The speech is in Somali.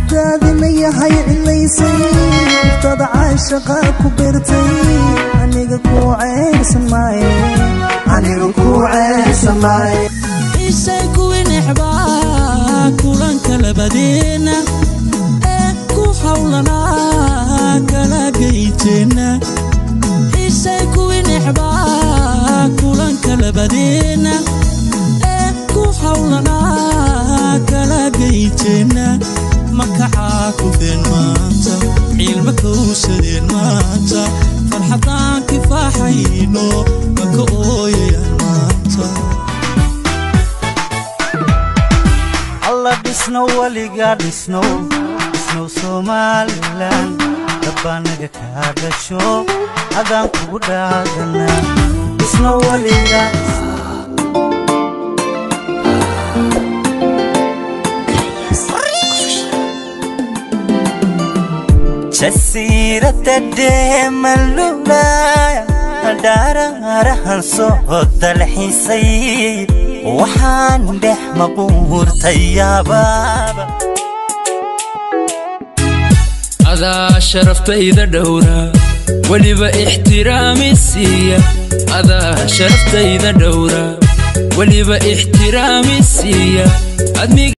Naftaadina yahay cilaysay, naftaada caashaqa ku beertay. Aniga kuu ceyrsan maaye, aniga kuu ceyrsan maaye. Isay kuwii necbaa kulanka labadeenna ee ku hawlanaa kala geyteenna. Isay kuwii necbaa kulanka labadeenna ee ku hawlanaa kala geyteenna. Makacaa kufeen maanta, ciilma kowsadeen maanta, farxadaan kifaaxayno maka ooyayaan maanta. Alla dhisno, weligaa dhisno, dhisnow Somalilan. Dabbaanaga kaa dhasho, adaan kugu dhaadanaa. Dhisno weligaa. Jasiiradda dheemalulaya dhaaraarahan soo dalxiisay, waxaan dhex maquurtay yaabaaba. Adaa sharaftayda dhowra, weliba ixtiraami siiya. Adaa sharaftayda dhowra, weliba ixtiraami siiya admiga.